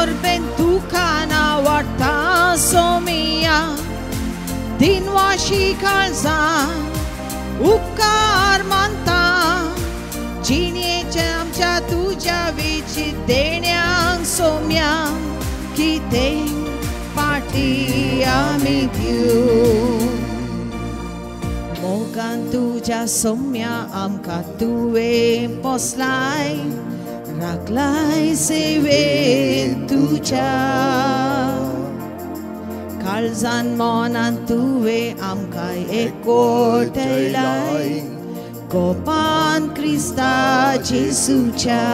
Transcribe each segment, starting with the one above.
नोरबेन तुका नावाडटा सोमिया दिनवाशी काळजा उपकार मानता जिणेच्या आमच्या तुज्या विची देण्यांक सोम्या कितें पाटी आमी दिवं मोगान तुज्या सोम्या आमकां तुवें पोसलाय राखलाय सेवेन तुज्या काळजान मनान तुवें आमकां एकवटयलाय गोपान क्रिस्ता जेजूच्या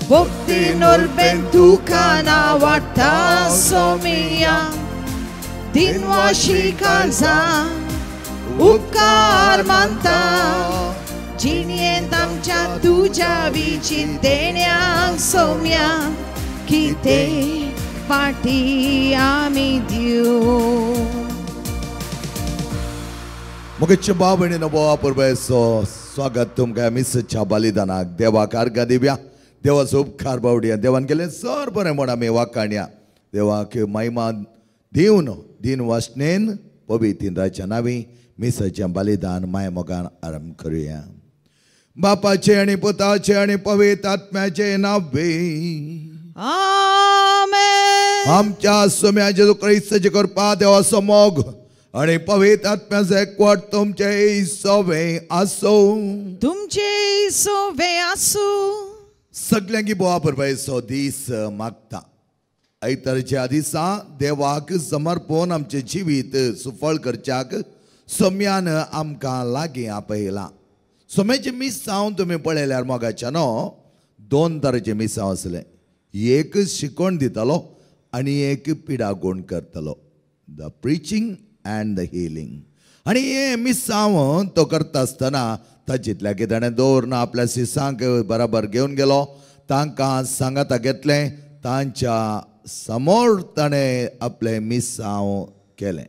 भक्ती नोरबेन तुका नावाडटा सोमिया दिनवाशी काळजा उपकार मानता जिणेंत आमच्या तुज्या विची देण्यांक सोम्या कितें पाटी आमी दिवं. मुगेचे भाव भयणीनो बोवा परबेचो स्वागत तुमकां मिसाच्या बलिदानाक. देवाक आर्गां दिवया, देवाचो उपकार बावडया, देवान केलें सर बरें म्हूण आमी वाखाणया. देवाक महिमा दिवन दिन वासनेन पवित्र राच्या नांवी मिसाचें बलिदान माय मोगान आरंभ करुया. बापाचे आनी पुताचे आनी पवित्र आत्म्याचे नांवे आमेन. आमच्या सोम्या जेजू क्रिस्ताचे कृपा, देवाचो मोग आनी पवित्र आत्म्याचो एकवट तुमचे सोवे आसूं. तुमचे सोवे आसूं. सगल्यांकी बोवा परबेचो दीस मागता. आयतारच्या दिसा देवाक समर्पण आमचें जिवीत सुफळ करच्याक सोम्यान आमकां लागीं आपयलां. सोम्याचें मिसांव तुमी पळयल्यार मोगाच्या न्हू दोन तरेचें मिसांव आसलें. एक शिकवण दितालो आनी एक पिडागोण करतालो, the preaching and the healing. आनी हें मिसांव तो करता आसतना ताचेंतल्या की ताणें दवरून आपल्या शिसांक बराबर घेवन गेलो, तांकां सांगाता घेतलें, तांच्या समोर ताणें आपलें मिसांव केलें.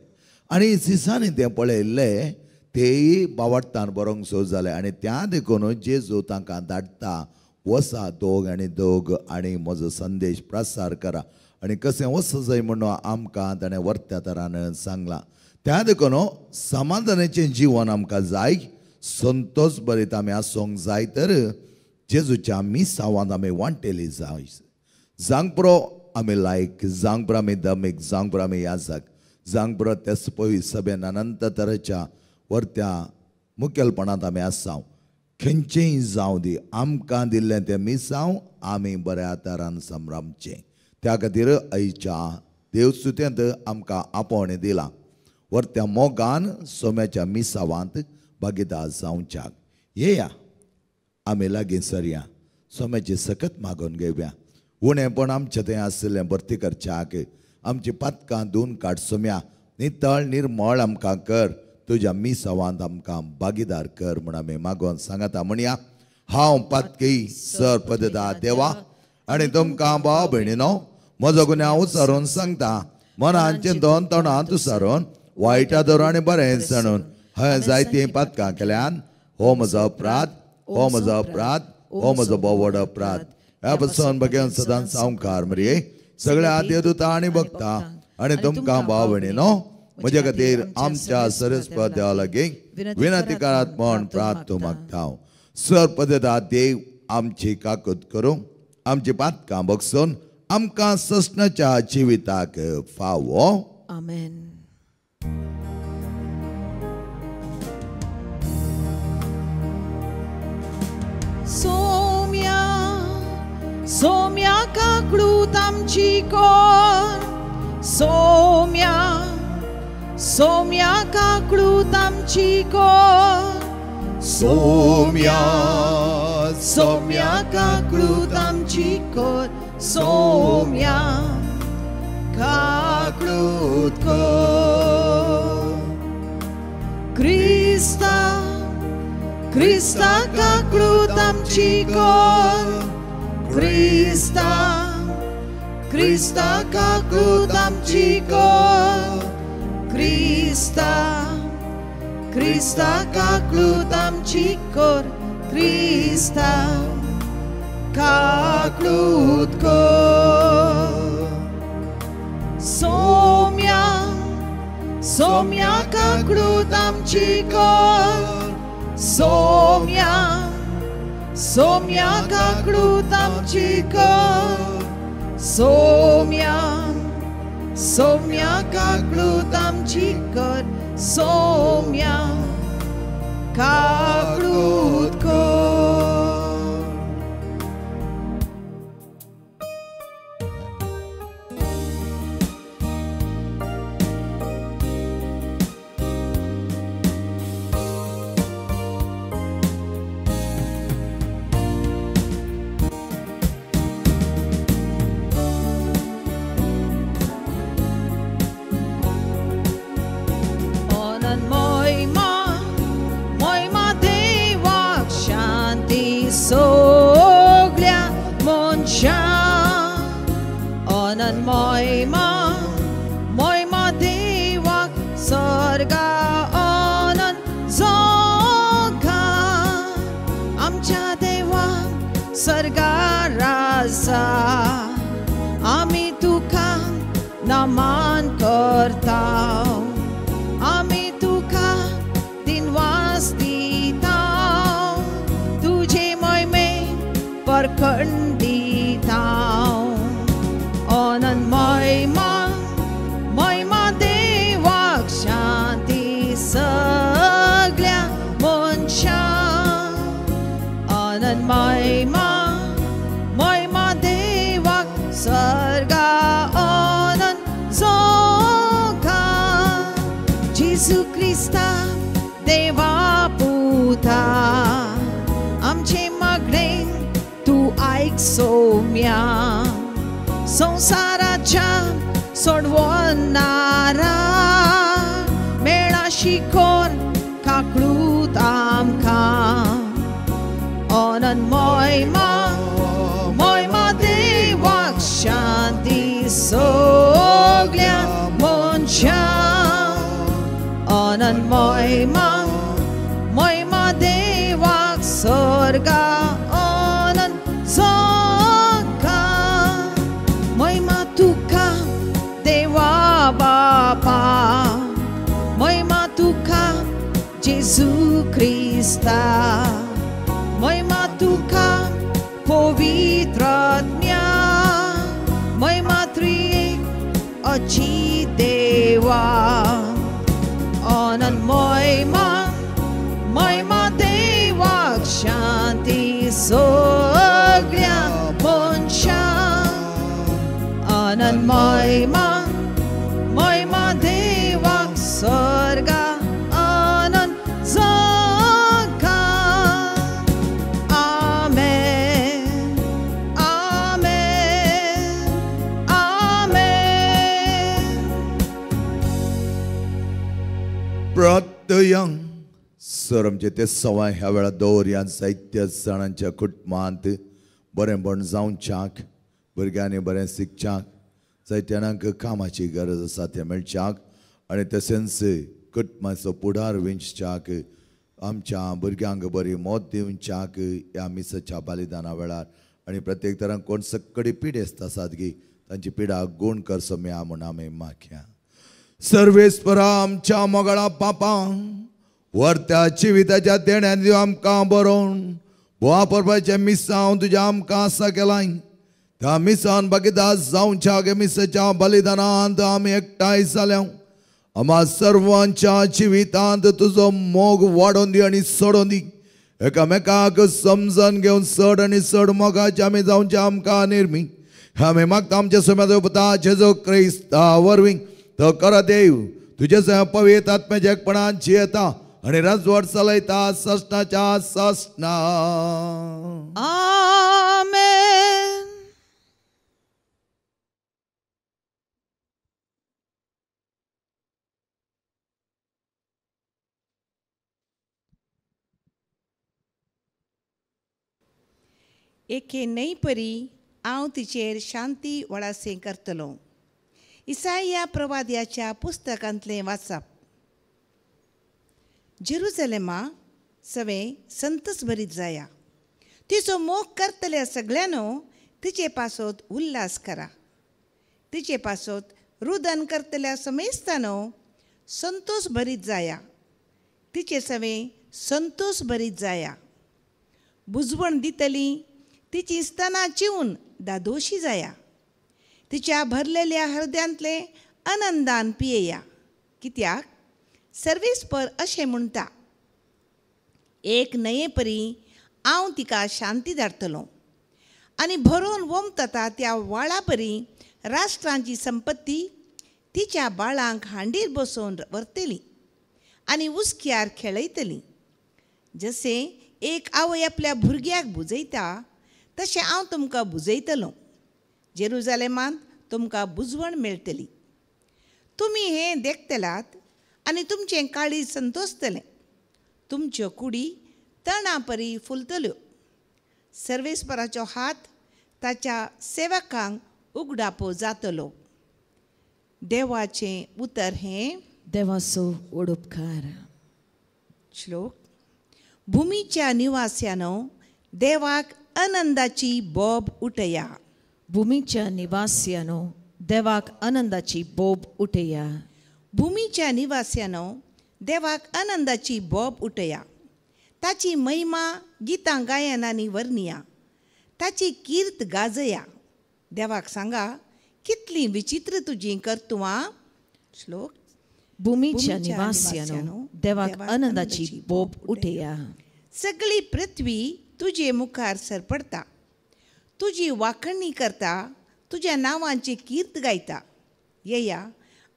आनी शिसांनी तें पळयल्लें तेय बावडटान बरोवंक सो जालें. आनी त्या देखून जेजू तांकां धाडटा, वसा दोग आनी दोग आनी म्हजो संदेश प्रसार करा. आनी कशें वच जाय म्हणून आमकां ताणें वर्त्या तरान सांगलां. त्या देखून समाधानाचें जिवन आमकां जाय, संतोष बरीत आमी आसूंक जाय तर जेजूच्या मिसावांत आमी वांटेली जाय. जावंक पुरो आमी लायक, जावंक पुरो आमी दमीक, जावंक पुरो आमी याजक, जावंक पुरो तेच पयस सभेन अनंत तरेच्या वर्त्या मुखेलपणांत आमी आसाव. खंयचेंय जावं दी, आमकां दिल्लें तें मिसांव आमी बऱ्या तरान संभ्रमचें. त्या खातीर आयच्या देवस्तुतेंत आमकां आपोवणें दिलां वर्त्या मोगान सोम्याच्या मिसावांत भागीदार जावच्याक. येया आमी लागीं सरया, सोम्याची सकत मागून घेवया. उणेंपण आमचें थंय आशिल्लें भरती करच्याक आमची पातकां धुवन काड सोम्या, नितळ निर्मळ आमकां कर, तुज्या मिसावांत आमकां भागीदार कर म्हूण आमी मागोन सांगता. म्हणया, हांव पातकी सर पदता देवा आनी तुमकां भाव भयणीनो म्हजो गुन्यांव उचारून सांगता. मनान चिंतून तोंडान उचारून वायटा दर आनी बरें जाणून हांवें जायतीं पातकां केल्यान. हो म्हजो अपराध, हो म्हजो अपराध, हो म्हजो भोव व्हड अपराध. ह्या पसून बघेवन सदांच सावकार मरये सगळ्या देवदूता आनी भक्ता आनी तुमकां भाव भयणीनो म्हज्या खातीर आमच्या सरस्पत देवा लागीं विनंती करात म्हूण प्रार्थना मागता. सर पदता देव आमची काकूत करूं, आमची पातकां बगसून आमकां ससनाच्या जिविताक फावो. आमेन. सोम्या सोम्या काकळूत आमची कोर, सोम्या सोम्या काकळूत आमची कोर, सोम्या सोम्या काकळूत आमची कोर, सोम्या काकळूत कोर. क्रिस्ता क्रिस्ता काकळूत आमची कोर, क्रिस्ता क्रिस्ता काकळूत आमची कोर, क्रिस्ता क्रिस्ता काकळूत आमची कोर, क्रिस्ता काकळूत कर. सोम्या सोम्या काकळूत आमची कर. सोम्या सोम्या काकळूत आमची कर. सोम्या सोम्या काकळूत आमची कर. सोम्या काकळूत कर. सगल्या मनशां अनंत मोयमा मोयमा देवाक सर्गा अनंत जोगा. आमच्या देवाक सर्गा राजा आमी तुका नमन करता. आमी तुका दिनवास दिता तुझे मोयमे परखंड दिता. अनंत मोयमा मोयमा देवाक शांती सगल्या मनशां. अनंत मोयमा मोयमा देवाक सर्गा अनंत जोगा. जेजू क्रिस्ता देवा पुता आमचे मागणे तूं आयक सोम्या. संवसाराच्या सोडवणारा मेळा शिकोर काकळूत आमकां. अनंत मोयमा मोयमा देवाक शांती सगल्या मनशां. अनंत मोयमा मोयमा देवाक सर्गा अनंत जोगा. मोयमा तुका देवा बापा मोयमा तुका जेजू क्रिस्ता मोयमा तुका पवित्र आत्म्या मोयमा त्रिएक अची देवा. अनंत मोयमा मोयमा देवाक शांती सगल्या मनशां. अनंत मोयमा मोयमा देवाक सर्गा अनंत जोगा. आमेन आमेन आमेन. प्रत्ययं सर आमचे ते सवाय ह्या वेळार दवरया जायत्या जाणांच्या कुटुंबांत बरेंपण जावच्याक भुरग्यांनी बरें शिकच्याक जायत्या जाणांक कामाची गरज आसा तें मेळच्याक आनी तशेंच कुटुंबाचो फुडार विंचच्याक आमच्या भुरग्यांक बरी मत दिवच्याक ह्या मिसाच्या बलिदाना वेळार आनी प्रत्येक तरान कोण सकडी पिडेस्त आसात की तांची पिडा गूण कर सोम्या म्हूण आमी मागया. सर्वेस्परा आमच्या मोगाळा पापा वर्त्या जिविताच्या देण्यान दिव आमकां बरोवन बोवा परबाचें मिसांव तुज्या आमकां आसा केलाय त्या मिसान भागीदार जावच्या मिसाच्या बलिदानांत आमी एकठांय जाल्या. आम्हा सर्वांच्या जिवितांत तुजो मोग वाडोवन दी आनी सोडोवन दी. एकामेकाक समजून घेवन चड आनी चड मोगाचे आमी जावचे आमकां निर्मी. आमी मागता आमच्या सोम्या पुता जेजू क्रिस्ता वरवीं तो कर देव तुजे सह पवित्र आत्म्याच्या एकपणान जियेता आनी राजवट चलयता ससनाच्या ससना. आमेन. एके न्हय परी हांव तिचेर शांती वळासें करतलो. इसाया प्रवाद्याच्या पुस्तकांतलें वाचप. जेरुजलेमा सवें संतस भरीत जाया. तिचो मोग करतल्या सगळ्यांनो तिचे पासत उल्हास करा. तिचे पासत रुदन करतल्या समेस्तानो संतोष भरीत जाया. तिचे सवे संतोष भरीत जाया. बुजवण दितली तिची स्तनां चिवून दादोशी जाया. तिच्या भरलेल्या हृदयांतले आनंदान पियेया. कित्याक सर्वेस्पर अशें म्हणटा, एक न्हंये परी हांव तिका शांती धाडटलो आनी भरून वोमतता त्या व्हाळा परी राष्ट्रांची संपत्ती तिच्या बाळांक हांडीर बसोवन व्हरतली आनी उस्क्यार खेळयतली. जशें एक आवय आपल्या भुरग्याक बुजयता तशें हांव तुमकां बुजयतलो. जेरुजालेमांत तुमकां बुजवण मेळटली. तुमी हें देखतलात आनी तुमचें काळीज संतोसतलें. तुमच्यो कुडी तणा परी फुलतल्यो. सर्वेस्पराचो हात ताच्या सेवकांक उगडापो जातलो. देवाचें उतर हें. देवाचो उपकार. श्लोक. भुमीच्या निवास्यानो देवाक आनंदाची बोब उठया. भुमीच्या निवास्यानो देवाक आनंदाची बोब उठया. भुमीच्या निवास्यानो देवाक आनंदाची बोब उठया. ताची महिमा गितां गायनांनी वर्णया. ताची कीर्त गाजया. देवाक सांगा कितली विचित्र तुजी कर्तुवां. श्लोक. भुमीच्या निवास्यानो देवाक आनंदाची बोब उठया. सगळी पृथ्वी तुजे मुखार सरपडटा. तुजी वाखणी करता. तुज्या नांवांची कीर्त गायता. येया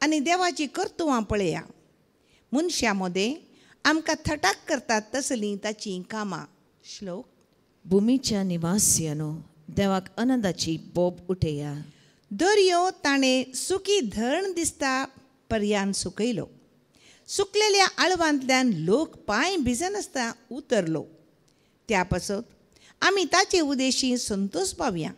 आनी देवाची कर्तुवां पळया. मनशां मदें आमकां थटाक करतात तसलीं ताचीं कामां. श्लोक. भुमीच्या निवास्यानो देवाक आनंदाची बोब उठया. दर्यो ताणें सुकी धरण दिसता पर्यान सुकयलो. सुकलेल्या आळवांतल्यान लोक पांय भिजनासतना उतरलो. त्या पासत आमी ताचे उदेशी संतोष पावया.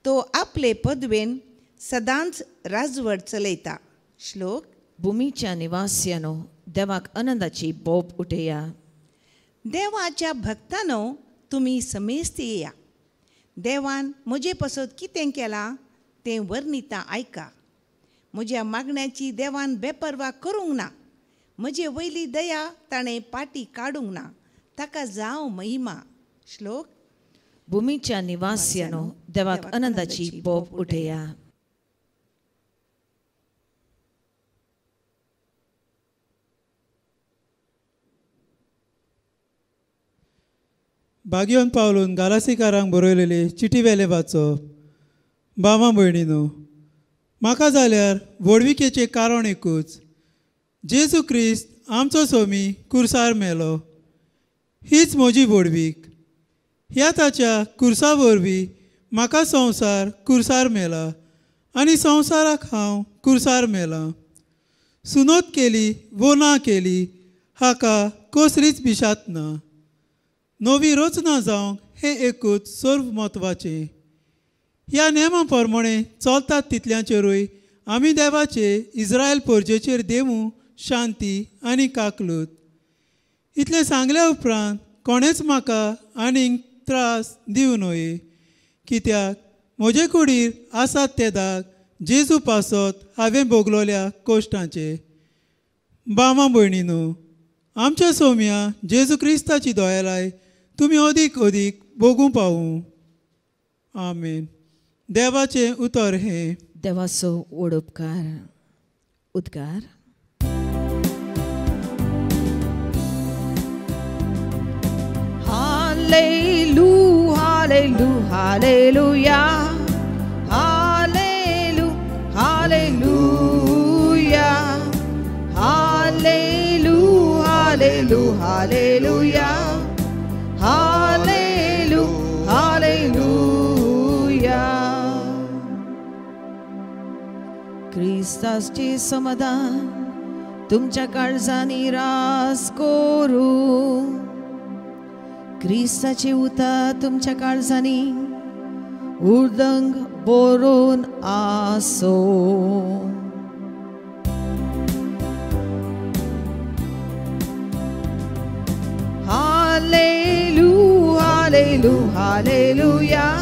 तो आपले पदवेन सदांच राजवट चलयता. श्लोक. भुमीच्या निवास्यानो देवाक आनंदाची बोब उठया. देवाच्या भक्तानो तुमी समेस्त येया. देवान म्हजे पासत कितें केलां तें वर्णिता आयका. म्हज्या मागण्याची देवान बेपर्वा करूंक ना. म्हजे वयली दया ताणें पाटी काडूंक ना. ताका जावं महिमा. श्लोक. भुमीच्या निवास्यानो देवाक आनंदाची बोब उठया. बागियोन पावलून गालासीकारांक बरयलेले चिटी वेले वाचप. बाबा भयणीनो, म्हाका जाल्यार व्हडविकेचें कारण एकूच, जेजू क्रिस्त आमचो सोमी कुर्सार मेलो, हीच म्हजी व्हडवीक. ह्या ताच्या कुर्सा वरवीं म्हाका संवसार कुर्सार मेला आनी संवसाराक हांव कुर्सार मेला. सुनोत केली वो ना केली हाका कसलीच बिशात ना. नवी रचना जावंक हें एकूच सर्व म्हत्वाचें. ह्या नेमा प्रमाणे चलतात तितल्यांचेरूय आमी देवाचे इस्रायल परजेचेर देवूं शांती आनी काकलूत. इतलें सांगल्या उपरांत कोणेच म्हाका आनीक त्रास दिवं न्हय, कित्याक म्हजे कुडीर आसात ते दाग जेजू पासत हांवें भोगलोल्या कोश्टांचे. बामा भयणीनो, आमच्या सोम्या जेजू क्रिस्ताची दयालाय तुमी अदीक अदीक भोगूं पावूं. आमेन. देवाचें उतर हें. देवाचो व्हड उपकार. उद्गार. Hallelujah, hallelujah, hallelujah, hallelujah, hallelujah, hallelujah, hallelujah, hallelujah, hallelujah, hallelujah. क्रिस्ताचे समाधान तुमच्या काळजांनी रास करूं. क्रिस्ताचे उतर तुमच्या काळजांनी उर्दंग बरोवन आसो. Hallelujah, hallelujah, Hallelu hallelujah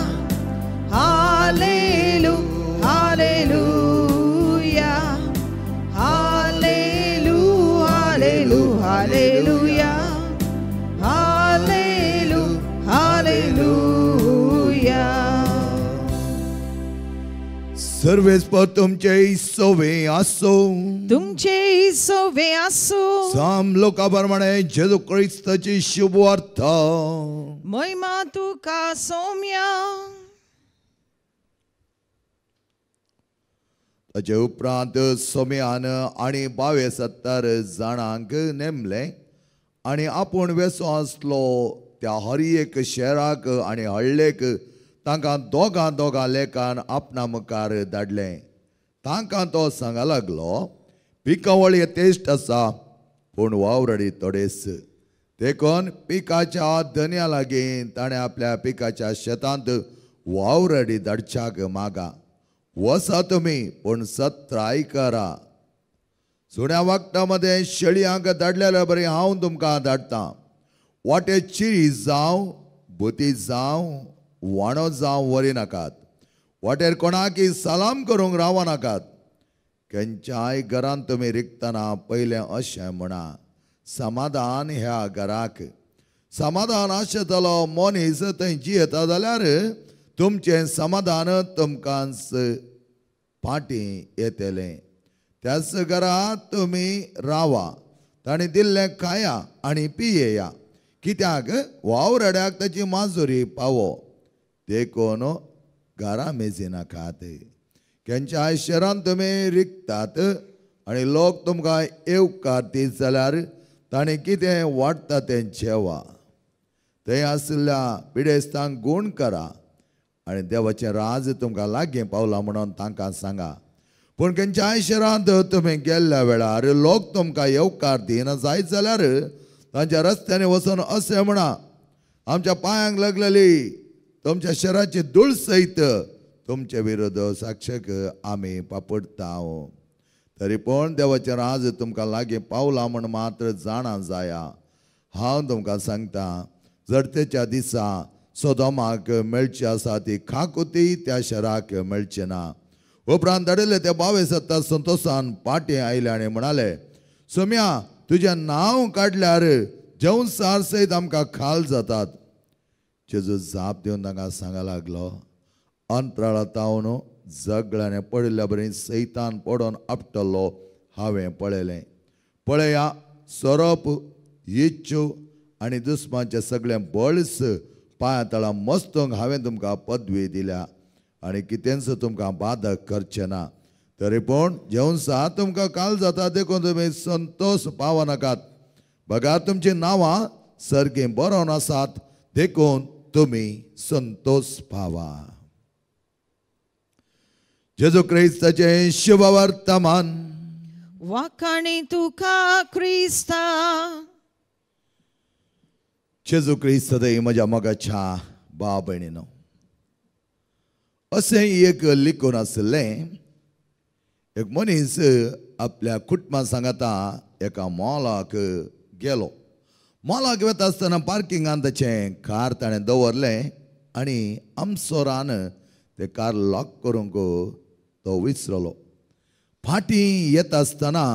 hallelu hallelujah hallelu hallelu hallelujah hallelu hallelujah. सर्वेस्पर तुमचे सोवे आसो, तुमचे सोवे आसो। साम लोका प्रमाणे जेजू क्रिस्ताची शुभवार्ता। महिमा तुका सोम्या। ताचे उपरांत सोम्यान आनी 72 जाणांक नेमले आनी आपूण वेसो आसलो त्या हर एक शहराक आनी हळ्ळेक तांकां दोगां दोगां लेखान आपणा मुखार धाडलें। तांकां तो सांगा लागलो, पिकावळ यथेश्ट आसा पूण वावराडी थोडेच, देखून पिकाच्या धन्या लागीं ताणें आपल्या पिकाच्या शेतांत वावराडी धाडच्याक मागा। वसा तुमी पूण सत्राय करा। सुण्या वागटा मदें शेळयांक धाडलेल्या बरी हांव तुमकां धाडटां। वाटे चिरी जावं भुती जावं वाणो जावं वरी नाकात, वाटेर कोणाकी सलाम करूंक राव नाकात। खंयच्याय घरांत तुमी रिगतना पयलें अशें म्हणा, समाधान ह्या घराक। समाधान आशेतलो मनीस थंय जियेता जाल्यार तुमचें समाधान तुमकांच फाटीं येतलें। त्याच घरा तुमी रावा, ताणें दिल्लें खाया आनी पियेया, कित्याक वावराड्याक ताची माजुरी पावो। देखून घरा मेजिनाकात। खंयच्याय शहरांत तुमी रिगतात आनी लोक तुमकां येवकार दीत जाल्यार ताणें कितें वाडटा तें जेवा। थंय आशिल्ल्या पिडेस्तांक गूण करा आनी देवाचें राज तुमकां लागीं पावलां म्हणून तांकां सांगा। पूण खंयच्याय शहरांत तुमी गेल्ल्या वेळार लोक तुमकां येवकार दिना जायत जाल्यार तांच्या रस्त्यांनी वचून अशें म्हणा, आमच्या पांयांक लागलेली तुमच्या शहराची धूळ सयत तुमचे विरोध साक्षक आमी पापडटा। तरी पूण देवाचें राज तुमकां लागीं पावलां म्हूण मात्र जाणा जाया। हांव तुमकां सांगता, जडतेच्या दिसा सोदोमाक मेळची आसा ती खाकुती त्या शहराक मेळची ना। उपरांत धाडिल्ले ते 22 संतोशान पाटी आयले आनी म्हणाले, सोम्या तुजें नांव काडल्यार जेवण सयत आमकां खाल जातात। जेजू जाप दिवन तांकां सांगा लागलो, अंतराळा तावन झगड्याने पडिल्ल्या बरी सैतान पडोन आपटलो हांवें पळयलें। पळया, सोरोप, इच्छू आनी दुस्मानचें सगळें बळस पांया तळा मस्तूंक हांवें तुमकां पदवी दिल्या आनी कितेंच तुमकां बाधक करचें ना। तरी पूण जेवण सा तुमकां काल जाता देखून तुमी संतोश पावनाकात। बघा, तुमचीं नांवां सारकीं बरोवन आसात देखून तुमी संतोश पावा। जेजू क्रिस्ताचें शुभवर्तमान। वाखाणी तुका क्रिस्ता। जेजू क्रिस्त म्हज्या मोगाच्या भाव भयणीनो, अशें एक लिखून आशिल्लें, एक मनीस आपल्या कुटुंबा सांगाता एका मॉलाक गेलो। मॉलाक वता आसतना पार्किंगान ताचें कार ताणें दवरलें आनी आमसोरान तें कार लॉक करूंक तो विसरलो। फाटीं येता आसतना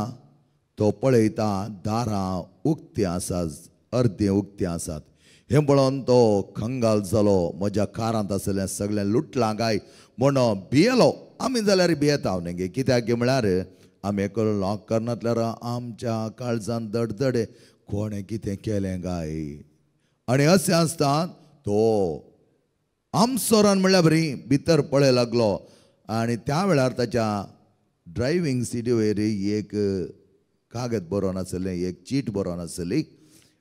तो पळयता दारां उक्तीं आसात, अर्दीं उक्तीं आसात। हें पळोवन तो खंगाल जालो, म्हज्या कारांत आशिल्लें सगळें लुटलां काय म्हणून भियेलो। आमी जाल्यार भियेता न्ही, कित्याक म्हळ्यार आमी एकलो लॉक करनातल्यार आमच्या काळजान दडदडे कोणें कितें केलें काय। आनी अशें आसता तो आमसोरान म्हणल्यार बरी भितर पळय लागलो आनी त्या वेळार ताच्या ड्रायव्हींग सिटी वयर एक कागद बरोवन आसलें, एक चीट बरोवन आसली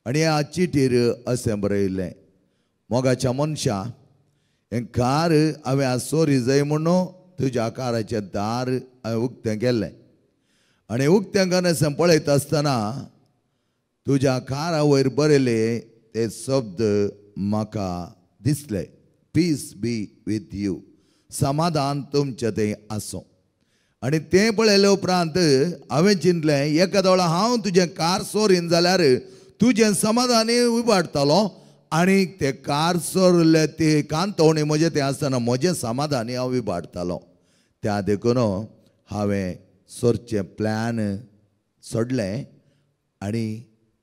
आनी ह्या चिटीर अशें बरयल्लें, मोगाच्या मनशा, हें कार हांवें आज सोरी जाय म्हणून तुज्या काराचें दार हांवें उक्तें केल्लें आनी उक्तें करून पळयता आसतना तुज्या कारा वयर बरयले ते शब्द म्हाका दिसले, पीस बी विथ you, समाधान तुमचें तें आसूं। आनी तें पळयले उपरांत हांवें चिंतलें, एका दोळा हांव तुजें कार सोरीन जाल्यार तुजें समाधान इबाडटलो आनी ते कार चोरले ते कांतवणी म्हजें तें आसतना म्हजें समाधान हांव विबाडतालो. त्या देखून हांवें सोरचें प्लॅन सोडलें आनी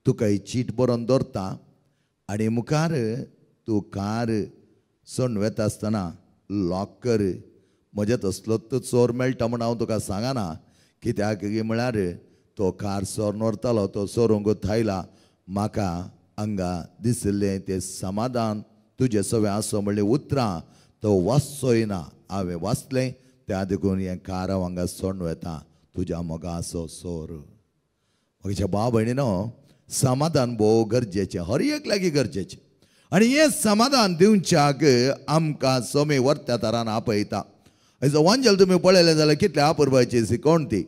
तुका ही चीट बरोवन दवरता आनी मुखार तूं कार सोडून वेता आसतना लॉक कर. म्हजे तसलोच चोर मेळटा म्हूण हांव तुका सांगना, कित्याक म्हळ्यार तो कार चोरून व्हरतालो, तो चोरूंक थायला. म्हाका हांगा दिशिल्लें तें समाधान तुजें सगळें आसो म्हणलें उतरां तो वाचचोय ना. हांवें वाचलें त्या देखून हें कार हांव हांगा सोडून वेता, तुज्या मोगा आसो सोर. म्हज्या भाव भयणीनो, समाधान भोव गरजेचें, हर एक लागीं गरजेचें. आनी हें समाधान दिवच्याक आमकां सोमी वर्त्या तरान आपयता. हेजो वांजेल तुमी पळयलें जाल्यार कितल्या अपुरबायची शिकवण ती.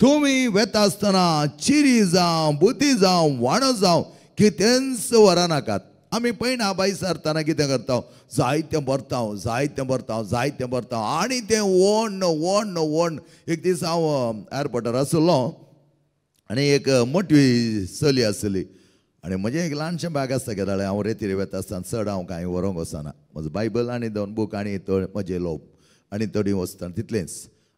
तुमी वेता आसतना चिरी जावं, बुती जावं, वाणो जावं, कितेंच व्हरनाकात. आमी पयना बाय सरतना कितें करता, जायतें भरता, जायतें भरता, जायतें भरता आनी तें ओण ओण ओण. एक दीस हांव एअरपोर्टार आसलो आनी एक मोटी चली आसली आनी म्हजें एक ल्हानशें बॅग आसता घेतालें. हांव रेतीर वेता आसतना चड हांव कांय व्हरूंक वचना, म्हजो बायबल आनी दोन बूक आनी म्हजें लोब आनी थोडी वचतना तितलेंच.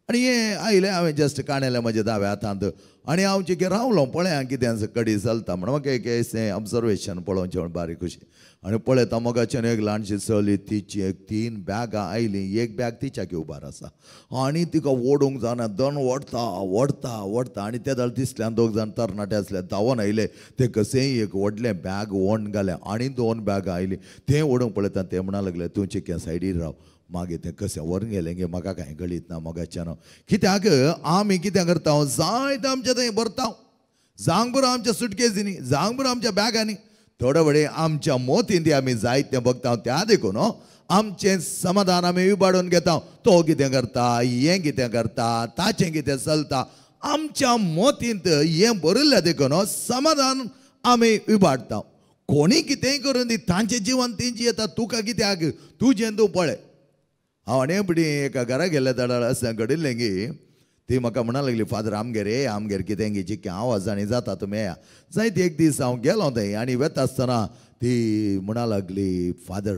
आनी हें आयलें, हांवें जस्ट काणेलें म्हज्या दाव्या हातांत आनी हांव चिके रावलो पळया कितें कडी चलता म्हण. म्हाका एक अशें ऑब्जर्वेशन पळोवचें म्हण बारीक खुशी. आनी पळयता मोगाच्यान एक ल्हानशी चली, तिची एक 3 बॅगां आयलीं, एक बॅग तिच्याक उबार आसा आनी तिका ओडूंक जायना, दोन ओडता ओडता ओडता. आनी ते जाल्यार दिसल्यान दोग जाण तरणाटे आसले, धांवोन आयले, ते कशेंय एक व्हडलें बॅग ओड घालें आनी 2 बॅगां आयलीं. तें ओडूंक पळयता ते म्हणा लागले तूं चिके सायडीर राव. मागीर तें कशें व्हरून गेलें गे म्हाका कांय कळीत ना मोगाच्यान. कित्याक आमी कितें करता, जायतें आमचें थंय भरता, जावंक पुरो आमच्या सुटकेजींनी, जावंक पुरो आमच्या बॅगांनी, थोडे वेळे आमच्या मोतीन ती आमी जायतें बगता. त्या देखून आमचें समाधान आमी विबाडून घेता. तो कितें करता, हें कितें करता, ताचें कितें चलता, आमच्या मोतींत हें भरिल्लें देखून समाधान आमी विबाडता. कोणी कितेंय करून दी, तांचें जिवन तेंची येता, तुका कित्याक, तुजें तूं पळय. हांव आनी पडी एका घरा गेल्ल्या तडार अशें घडिल्लें की ती म्हाका म्हणा लागली, फादर आमगेर ये, आमगेर कितें गे चिकें आवाज आनी जाता, तुमी येया. जायत एक दीस हांव गेलो थंय आनी वेता आसतना ती म्हणा लागली, फादर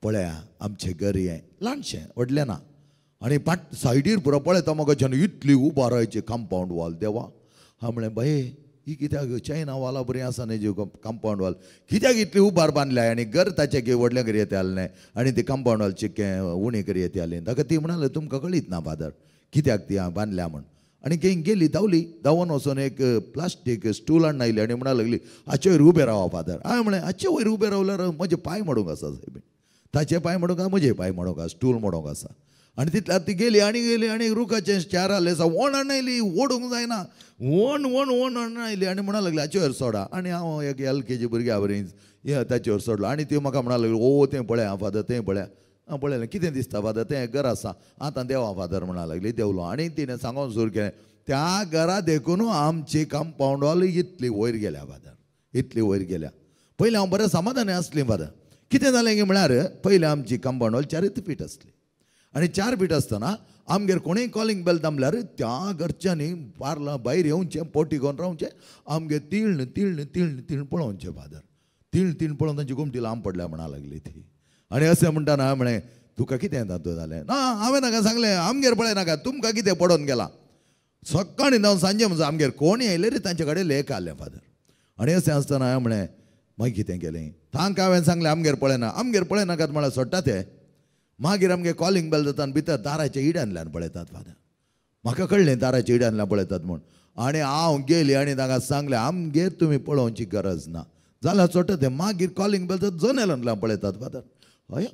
पळया आमचें घर हें ल्हानशें, व्हडलें ना, आनी पाट सायडीर पुरो पळयता म्हाका इतली उबारायची कंपावंड वॉल. देवा, हांव म्हणलें बाये ही कित्याक चायना वॉला बरी आसा न्ही जी कंपावंड वॉल, कित्याक इतली उबार बांदल्या आनी घर ताचें की व्हडलें करी येता आसलें आनी ती कंपावंड वॉल चिकें उणी करी येता आसली. ताका ती म्हणाले तुमकां कळीत ना फादर कित्याक ती हांवें बांदल्या म्हण. आनी खंय गेली, धांवली, धांवून वचून एक प्लास्टीक स्टूल हाडून आयली आनी म्हणा लागली हाचे वयर उबें रावा फादर. हांवें म्हणलें हाचे वयर उबें रावल्यार म्हजे पांय मोडूंक आसा सायबीण, ताचे पांय मोडूंक आसा, म्हजे पांय मोडूंक आसा, स्टूल मोडूंक आसा. आनी तितल्यार ती गेली आनी गेली आनी रुखाचें चार आसलें आसा, ओण हाडून आयली, ओडूंक जायना, ओण ओण ओण हाडून आयली आनी म्हणा लागली हाचे वयर सोडा. आनी हांव एक LKG भुरग्या बरी ताचे वयर सोडलो आनी ती म्हाका म्हणा लागली, ओ तें पळया फादर, तें पळया. हांव पळयलें कितें दिसता फादर, तें घर आसा, आतां देवा फादर म्हणा लागली. देवलो आनी तिणें सांगोन सुरू केलें, त्या घरा देखून आमची कंपावंड वॉल इतली वयर गेल्या फादर, इतली वयर गेल्या. पयलीं हांव बरें समाधानी आसलीं फादर. कितें जालें की म्हळ्यार पयलीं आमची कंपावंड वॉल 4 फीट आसली आनी 4 फीट आसतना आमगेर कोणूय कॉलिंग बेल दामल्यार त्या घरच्यांनी पार्ला भायर येवचें, पोटी घेवन रावचें, आमगेर तिळण तिळण तिळण तिळण पळोवचें फादर, तिळण तिळण पळोवन तांची गोमटी लांब पडल्या म्हणा लागली ती. आनी अशें म्हणटा हांवें म्हणलें तुका कितें तातूंत जालें ना, हांवें नाका सांगलें आमगेर पळय नाका, तुमकां कितें पडोवन गेलां. सकाळीं जावन सांजे म्हणून आमगेर कोणी आयले रे तांचे कडेन लेख आसलें फादर. आनी अशें आसतना हांवें म्हणलें मागीर कितें केलें, तांकां हांवें सांगलें आमगेर पळयना, आमगेर पळयनाकात म्हळ्यार सोडटा ते. मागीर आमगे कॉलिंग बेल जाता आनी भितर दाराच्या इड्यांतल्यान पळयतात फादर. म्हाका कळ्ळें दाराच्या इड्यांतल्यान पळयतात म्हूण. आनी हांव गेली आनी तांकां सांगलें आमगेर तुमी पळोवची गरज ना, जाल्यार सोडटा ते. मागीर कॉलिंग बेल जाता जनेलांतल्यान पळयतात फादर. हय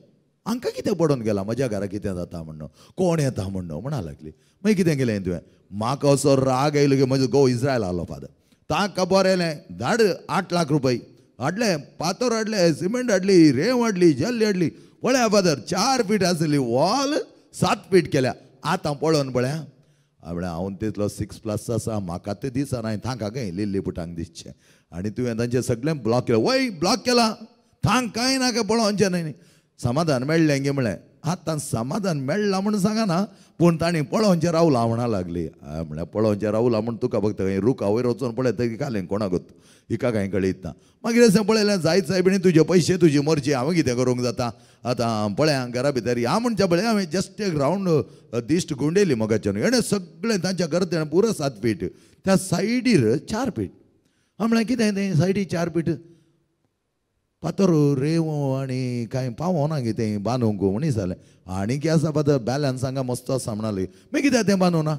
हांकां कितें पडोवन गेलां, म्हज्या घरा कितें जाता म्हणून, कोण येता म्हणून म्हणा लागली. मागीर कितें केलें तुवें, म्हाका असो राग आयलो की म्हजो घोव इस्रायल आलो फादर. तांकां बरें येयलें, धाड 8 लाख रुपये हाडले, पातोर हाडले, सिमेंट हाडली, रेंव हाडली, जल्ली हाडली. पळया फादर 4 फीट आसली वॉल 7 फीट केल्या. आतां पळोवन पळया, म्हळ्यार हांव तितलो 6+ आसा, म्हाका तें दिसना, तांकां खंय लिल्ली पुटांक दिसचें. आनी तुवें तांचें सगळें ब्लॉक केलें, वय ब्लॉक केलां, थांक कांय नाका पळोवचें न्हय. समाधान मेळ्ळें गे म्हळें आतां समाधान मेळ्ळां म्हूण सांगना, पूण तांणी पळोवचें रावलां म्हणा लागली. म्हळ्यार पळोवचें रावलां म्हूण तुका फक्त खंय रुखा वयर वचून पळयता की घालें कोणाकूच हिका कांय कळयत ना. मागीर अशें पळयलें जायत सायबिणी तुजे पयशे तुजी मर्जी, हांवें कितें करूंक जाता. आतां पळया घरा भितर ह्या म्हणच्या पळय हांवें जस्ट एक रावंड दिश्ट गुंडेली मगाच्यान. हेणें सगळें तांच्या घरा तेणें पुरो 7 फीट, त्या सायडीर 4 फीट. हांवें म्हळें कितें तें सायडीर 4 फीट पातोर रेंव आनी कांय पावना कितें बांदूंक म्हणी जालें. आनी कितें आसा पातोर बॅलन्स हांगा मस्त आसा म्हणाली. मागीर कित्याक तें बांदूं ना,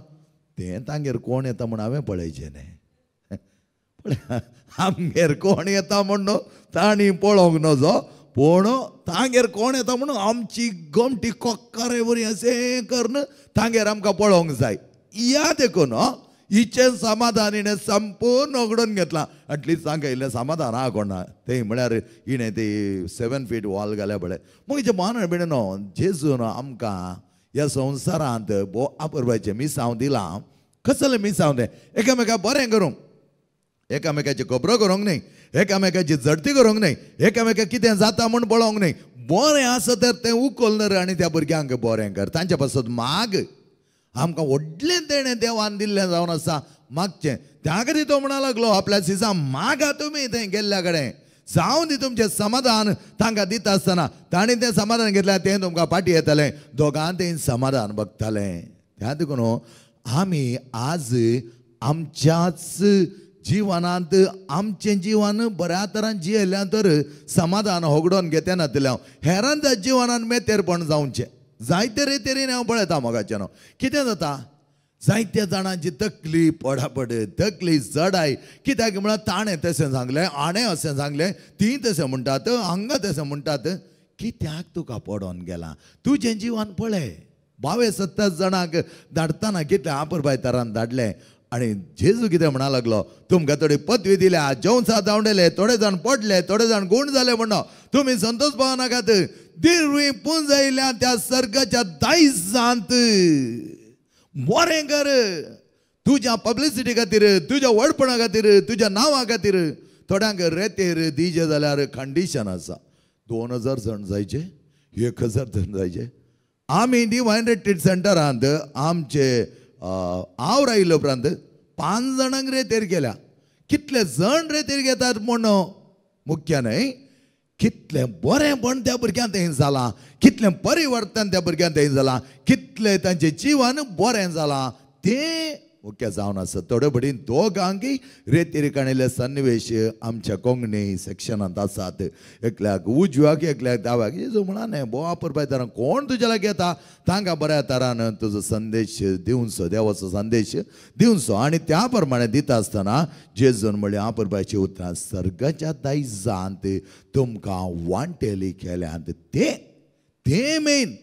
तें तांगेर कोण येता म्हूण हांवें पळयचें न्ही. पळय आमगेर कोण येता म्हूण तांणी पळोवंक नजो, पूण तांगेर कोण येता म्हणून आमची गोमटी कोक्कारे बरी अशें करून तांगेर आमकां पळोवंक जाय. या देखून हिचें समाधान हिणें संपूर्ण उगडून घेतलां. एटलिस्ट तांकां इल्लें समाधान आहा कोणा तें म्हळ्यार हिणें ती 7 फीट वॉल घाल्या पळय. मग हिचें मान बिणें न्हू जेजून आमकां ह्या संवसारांत भोव आपरबायचें मिसांव दिलां. कसलें मिसांव तें? एकामेका बरें करूंक, एकामेकाची खबरो करूंक न्हय, एकामेकाची झडती करूंक न्हय, एकामेका कितें जाता म्हूण पळोवंक न्हय. बरें आसा तर तें उखल आनी त्या भुरग्यांक बरें कर, तांच्या पासत माग. आमकां व्हडलें देणें देवान दिल्लें जावन आसा मागचें. त्या खातीर तो म्हणा लागलो आपल्या सिसा मागा तुमी थंय गेल्ल्या कडेन, जावं दी तुमचें समाधान तांकां दिता आसतना तांणी तें समाधान घेतल्यार तें तुमकां फाटीं येतलें. दोगां तें समाधान बगतालें. त्या देखून आमी आज आमच्याच जिवनांत आमचें जिवन बऱ्या तरान जियेल्यान तर समाधान होगडोवन घेते नातलें हेरांच्या जिवनान मेतेरपण जावचें. जायते रेतेरीन हांव पळयता मोगाचें न्हू कितें जाता, जायत्या जाणांची तकली पडापड, तकली जडाय. कित्याक म्हळ्यार ताणें तशें सांगलें, हाणें अशें सांगलें, तीं तशें म्हणटात, हांगा तशें म्हणटात. कित्याक तुका पडोन गेलां? तुजें जिवन पळय. 22 जाणांक धाडटना कितलें आपरबाय तरान धाडलें. आनी जेजू कितें म्हणा लागलो, तुमकां थोडी पदवी दिल्या, जेवणसा धांवडले, थोडे जाण पडले, थोडे जाण गूण जाले म्हणून तुमी संतोष पावो नाकात. दिरवी पुंजायल्या त्या सर्गाच्या दायजांत बरें कर. तुज्या पब्लिसिटी खातीर, तुज्या व्हडपणा खातीर, तुज्या नांवा खातीर. थोड्यांक रेतेर दिजे जाल्यार कंडिशन आसा, 2000 जण जायचे, 1000 जण जायचे. आमी डिवायन रिट्रीट सेंटरांत आमचे आवर आयले उपरांत 5 जाणांक रेतेर गेल्या. कितले जण रेतेर घेतात म्हूण मुख्य न्हय, कितलें बरेंपण त्या भुरग्यांक थंय जालां, कितलें परिवर्तन त्या भुरग्यांक थंय जालां, कितलें तांचें जिवन बरें जालां तें मुख्य जावन आसा. थोडे बडीन दोगांकय रेतेर काणिल्ले सन्निवेश आमच्या कोंकणी सेक्शनांत आसात. एकल्याक उजव्याक, एकल्याक दाव्याक. जेजू म्हणा न्हय भोव आपरबाय तरान कोण तुज्या लागीं येता तांकां बऱ्या तरान तुजो संदेश दिवचो, देवाचो संदेश दिवचो. आनी त्या प्रमाणे दिता आसतना जेजून म्हणलें आपरबायची उतरां सर्गाच्या दायजांत तुमकां वांटेली केल्यांत. तें तें मेन.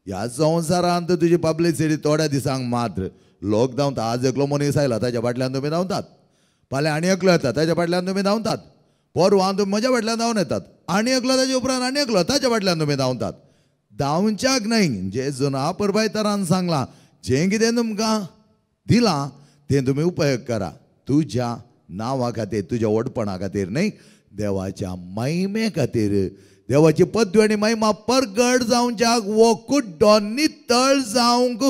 ह्या संवसारांत तुजी पब्लिसिटी थोड्या दिसांक मात्र. लोक धांवता, आज एकलो मनीस आयला ताच्या फाटल्यान तुमी धांवतात, फाल्यां आनी एकलो येता ताच्या फाटल्यान तुमी धांवतात, परवां तुमी म्हज्या फाटल्यान धांवन येतात, आनी एकलो ताच्या उपरांत आनी एकलो ताच्या फाटल्यान तुमी धांवतात. धांवच्याक न्हय. जेजून आपरबाय तरान सांगलां जें कितें तुमकां दिलां तें तुमी उपयोग करा, तुज्या नांवा खातीर, तुज्या व्हडपणा खातीर न्हय, देवाच्या महिमे खातीर. देवाची पदवी आनी महिमा परगट जावच्याक वो कुड्डो नितळ जावंक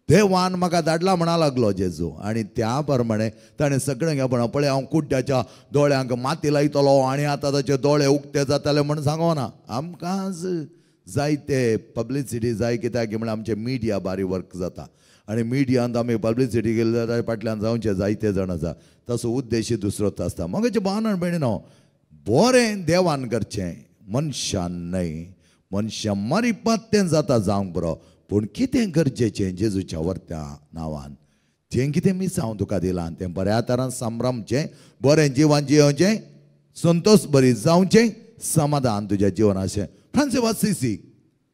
देवान म्हाका धाडला म्हणा लागलो जेजू. आनी त्या प्रमाणे ताणें सगळें घेवपा पळय हांव कुड्ड्याच्या दोळ्यांक माती लायतलो आनी आतां ताचे दोळे उक्ते जातले म्हूण सांगोना. आमकांच जायते पब्लिसिटी जाय, कित्याक म्हळ्यार आमचें मिडिया बारी वर्क जाता आनी मिडियांत आमी पब्लिसिटी केली जाल्यार फाटल्यान जावचें जायते जाण आसा. तसो उद्देश दुसरोच आसता. मगेचे भावना भयणी न्हू बरें देवान करचें, मनशान न्हय. मनशां मरिपात तें जाता जावंक बरो, पूण कितें गरजेचें जेजूच्या वर्त्या नांवान जें कितें मिसांव तुका दिलां तें बऱ्या तरान संभ्रमचें, बरें जिवन जियोवचें, संतोष बरी जावचें, समाधान तुज्या जिवनाचें. फ्रांसीस आसिसी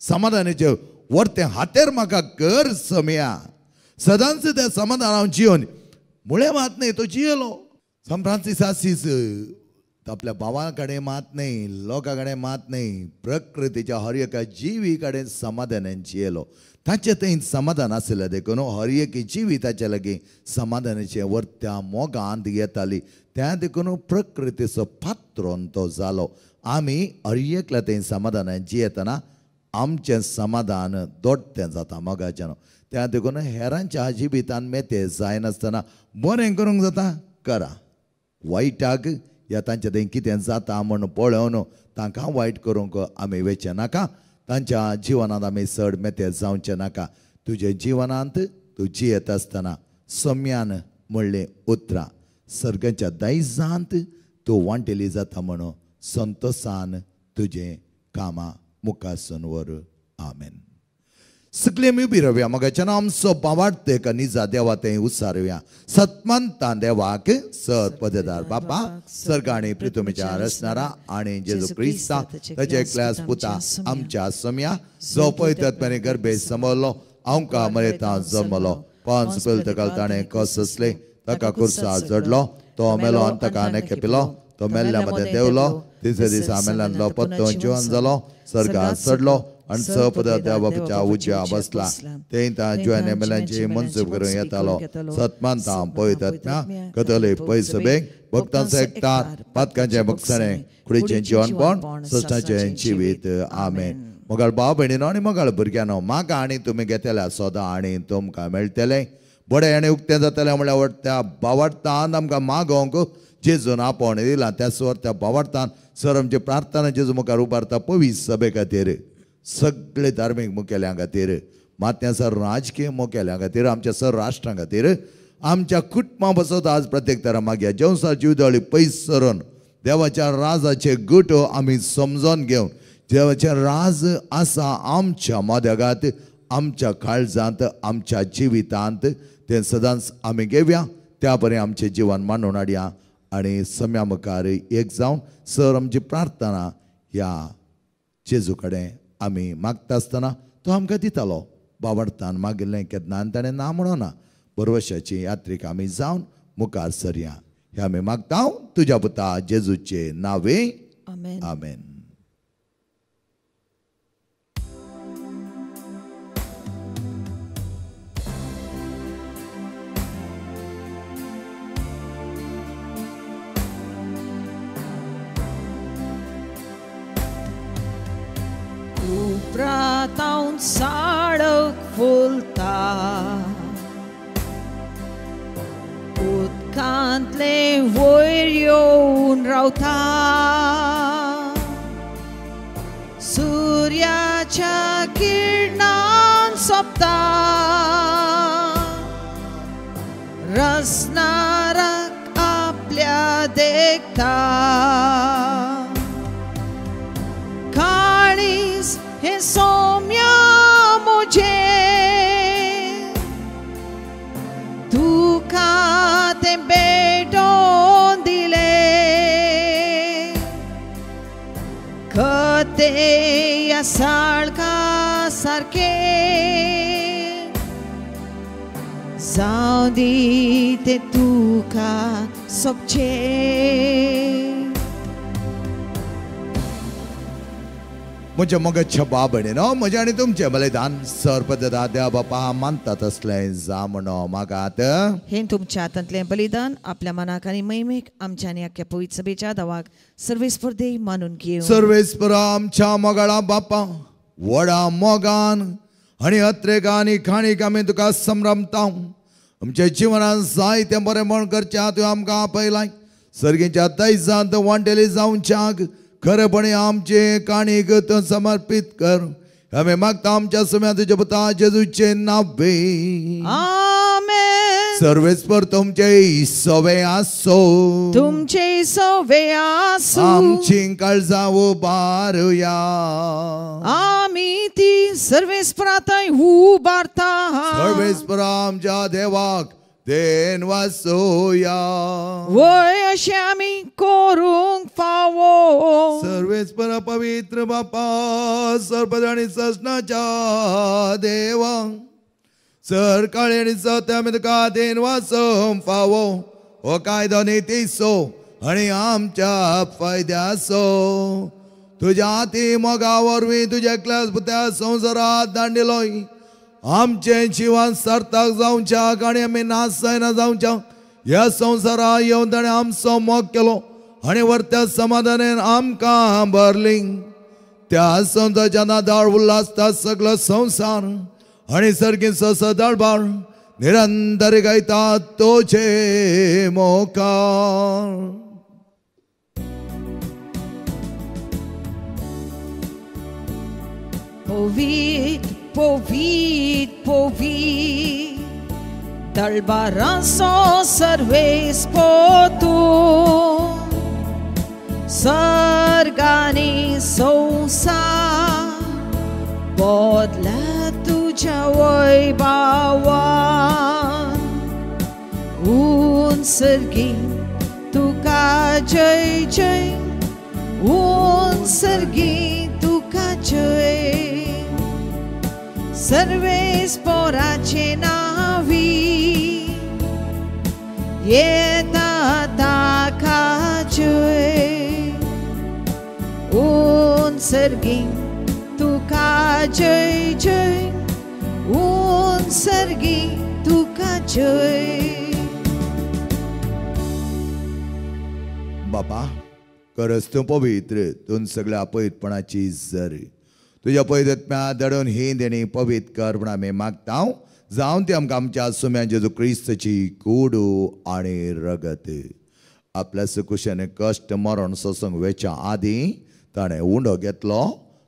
समाधानाचें वर्तें हातेर म्हाका कर समया, सदांच त्या समाधान हांव जियोन मुळें मात न्हय तो जियेलो. सान फ्रांसीस आसीस आपल्या भावा कडेन मात न्हय, लोकां कडेन मात न्हय, प्रकृतीच्या हर एका जिवी कडेन समाधानान जियेलो. ताचें थंय समाधान आसलें देखून हर एक जिवी ताच्या लागीं समाधानाचें वर्त्या मोगांत येताली. त्या देखून प्रकृतीचो पात्रोन तो जालो. आमी हर एकल्या थंय समाधानान जियेतना आमचें समाधान दोडटें जाता मोगाच्यान. त्या देखून हेरांच्या जिवितान मेते जायनासतना बरें करूंक जाता करा, वायटाक या तांच्या थंय कितें जाता म्हूण पळोवन तांकां वायट करूंक आमी वेचें नाका, तांच्या जिवनांत आमी चड मेते जावचें नाका. तुज्या जिवनांत तूं जियेत आसतना सम्यान म्हणलें उतरां सर्गाच्या दायजांत तूं वांटेली जाता म्हणून संतोसान तुजें कामां मुखासून वर. आमेन. सगळे आमी उबी रावया मोगाच्यान आमचो बावार्थ एका निजा देवा तें उसारुया. सतमंता देवाक सर पदेदार बापा सर्ग आनी पृथ्वीच्या रचणारा आनी जेजू क्रिस्ता ताच्या एकल्याच पुता आमच्या सम्या जो पवित्र गर्भे समजलो आमकां मरेता जमलो पांच पयल ताणें कस आसले ताका कुर्सा जडलो तो मेलो आनी ताका नेखेपिलो तो मेल्ल्या मदें देंवलो तिसऱ्या दिसा मेल्ल्यांतलो पत्तो जिवन जालो सर्गात चडलो आनी सपद त्या बापाच्या उज्या बसला थंय जिवान मेल्यांची मनसूब करून येतालो. सतमानता पवित्र कथोलीक पयसभेक भक्तांचो एकतार पातकांचें भक्षणें कुडीचें जिवनपण सश्टाचें जिवीत. आमेन. मोगाळ भाव भयणीनो आनी मोगाळ भुरग्यांनो, म्हाका आनी तुमी घेतल्या सोदां आनी तुमकां मेळटलें बरें आनी उक्तें जातलें म्हणल्यार त्या बावार्थान आमकां मागोवंक जेजून आपोवणें दिलां. त्या स्वर त्या बावार्थान सर आमची प्रार्थना जेजू मुखार उबारता पवित्र सभे खातीर, सगळे धार्मीक मुखेल्यां खातीर, मात्या सर राजकीय मुखेल्यां खातीर, आमच्या सर राष्ट्रां खातीर, आमच्या कुटुंबा बसत आज प्रत्येक तरा मागया जेवसा जिवदळी पयस सरून देवाच्या राजाचे गट आमी समजून घेवन देवाचें राज आसा आमच्या मदगात, आमच्या काळजांत, आमच्या जिवितांत तें सदांच आमी घेवया. त्या बरें आमचें जिवन मांडून हाडया आनी सम्या मुखार एक जावन सर आमची प्रार्थना ह्या जेजू कडेन आमी मागता आसतना तो आमकां दितालो. बावडतान मागिल्लें केन्ना आनी ताणें ना म्हणोना. बरवशाची यात्रीक आमी जावन मुखार सरया हें आमी मागता तुज्या पुता जेजूचे नावे. आमेन. आमेन. उपरांत साळक फुलता उदकांतले वयर येवन रावता सुर्याच्या किरणान सोंपता रसनाराक आपल्या देखता काळीज हे सौम्या मुझे तुका तें भेटोवन दिले खते ह्या साळका सारकें जावं दी तें तुका सोबचें. म्हज्या मोगाच्या बाब भयणीनो, म्हजें आनी तुमचें बलिदान सर्पदा देवा बापा मानता तसलें जा म्हणो मागात. हें तुमच्या हातांतलें बलिदान आपल्या मनाक आनी महिमेक आमच्या आनी आख्या पवित्र सभेच्या दावाक सर्वेस्पर देव मानून घेवं. सर्वेस्पर आमच्या मोगाळा बापा व्हडा मोगान आनी अत्रेक आनी खाणीक आमी तुका संभ्रमता. आमच्या जिवनान जाय तें बरें म्हण करचें तुवें आमकां आपयलां. सर्गीच्या दायजांत वांटेली जावच्याक खरेपणी आमचे काणीक तूं समर्पीत कर. आमी मागता आमच्या सम्या तुज्या पुता जेजूचे नावे. आमेन. सर्वेस्पर तुमचे सवे आसो तुमचे सवे आसो. आमची काळजां उबारुया आमी ती सर्वेस्परांत उबारता. सर्वेस्पर आमच्या देवाक then वासोया वय अशें आमी करूंक फावो. सर्वेस्पर पवित्र बापा सर्पद आनी ससनाच्या देवा सर काळे आनी सत्य आमी तुका then वासोवंक फावो. हो कायदो नितीचो आनी आमच्या फायद्याचो. तुज्या हाती मोगा वरवीं तुज्या एकल्याच पुत्या संवसारात दांडिलोय आमचें जिवन सार्थक जावच्याक आनी आमी नाश जायना जावच्याक ह्या संवसारा येवन ताणें आमचो मोग केलो आनी वर्त्या समाधानान आमकां भरली. त्या संताच्या नादार उल्हासता सगळो संसार आनी सर्गीचो सदळबार निरंतर गायता तुजे मुखार. पवीत पवीत पवीत दळबारांचो सर्वेस पोतू सर्गानी संसार बदला तुझ्या वैभावान. उंचर्गी तुका जय जय, उंचर्गी तुका जय, सर्वेस पोराचे नावी येता ताका जय. उंचर्गी तुका जय जय, उंचर्गी तुका जय. बापा खरंच तूं पवित्र, तूं सगळ्या पवित्रपणाची जर तुज्या पवित्र दडून ही देणी पवित्र कर म्हण आमी मागता. जावन ती आमकां आमच्या सुम्या जेजू क्रिस्ताची कुडू आनी रगत. आपल्या सुकुशाने कश्ट मरण सोसूंक वेच्या आदीं ताणें उंडो घेतलो,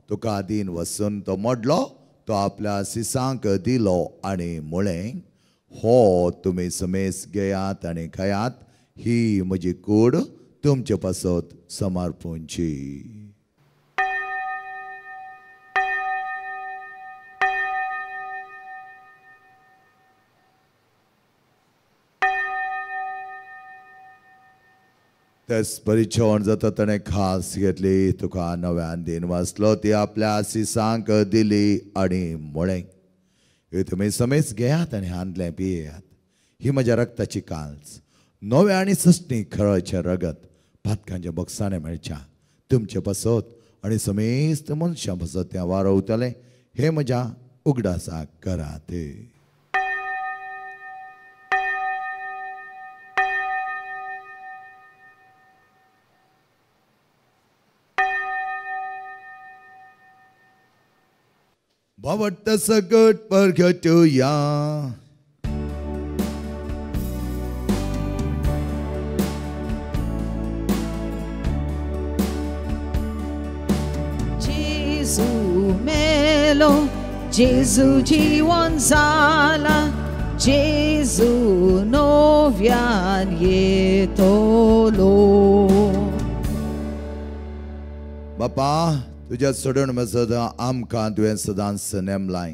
तुका दीन वसून तो मोडलो, तो आपल्या सिसांक दिलो आनी म्हळें, हो तुमी समेस घेयात आनी खायात, ही म्हजी कूड तुमचे पासत समर्पूंची. तेच परी जेवण जाता ताणें खास घेतली, तुका नव्यान दीन वाचलो, ती आपल्या सिसांक दिली आनी म्हळें, हे तुमी समेज घेयात आनी हांदलें पियेयात, ही म्हज्या रक्ताची काल्स, नव्या आनी सस्नी खळचें रगत पातकांच्या बक्षाणें मेळच्या तुमचे पासत आनी समेस्त मनशां पासत तें वारवतलें, हें म्हज्या उगडासाक करात. बावट्ट सगट परगटुया. जेजू मेलो, जेजू जीवन जाला, जेजू नव्यान येतलो. बापा तुज्या सोडून सदां आमकां तुवें सदांच नेमलाय.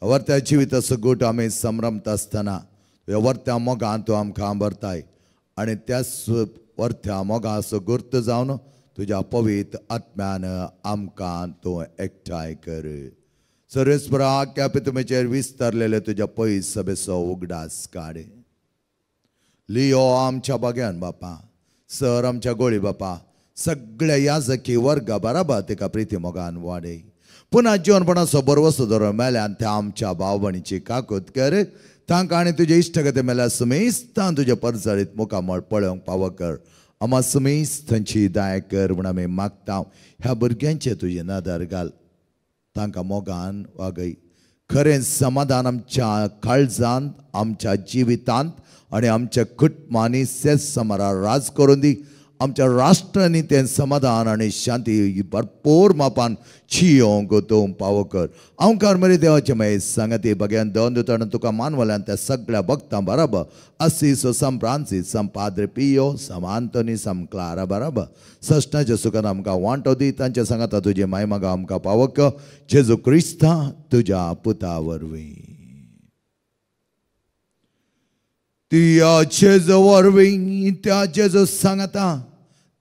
वर्त्या जिविताचो गूट आमी संभ्रमता आसतना तुज्या वर्त्या मोगान तूं आमकां भरताय आनी त्याच वर्त्या मोगाचो गुर्त जावन तुज्या पवित्र आत्म्यान आमकां तूं एकठांय कर. सर्वेस्परा आख्या पितुमेचेर विस्तारलेले तुज्या पयस सभेचो उगडास काड. लियो आमच्या बाग्यान बापा, सर आमच्या गोळी बापा, सगळ्या याजकी वर्गा बराबर तिका प्रिती मोगान वाडय. पुन्हा जिवनपणाचो बरवसो धरून मेल्यान त्या आमच्या भाव भयणीची काकूत कर. तांकां आनी तुजे इश्टगते मेल्या सुमेस्तान तुजे परजळीत मुखामळ पळोवंक पावो कर. आमा सुमेस्त थंयची दाय कर म्हूण आमी मागता. ह्या भुरग्यांचे तुजे नदर घाल, तांकां मोगान वागय. खरें समाधान आमच्या काळजांत, आमच्या जिवितांत आनी आमच्या कुटुंबांनी सेस समारार राज करून दी. आमच्या राष्ट्रांनी तें समाधान आनी शांती भरपूर मापान चियोंक तूं पावो कर. अंकार मरे देवाचे मागीर सांगती बग्यान दोन दितान तुका मानवल्यान त्या सगळ्या भक्तां बराबर असिसो सम फ्रांसीस सम पाद्रे पियो सम आंतोनी सम क्लारा बराबर सश्टाच्या सुखान आमकां वांटो दी. तांच्या सांगाता तुजे मायमागा आमकां पावो कर. जेजू क्रिस्ता तुज्या पुता वरवीं. त्या जेजू वरवीं, त्या जेजू सांगाता,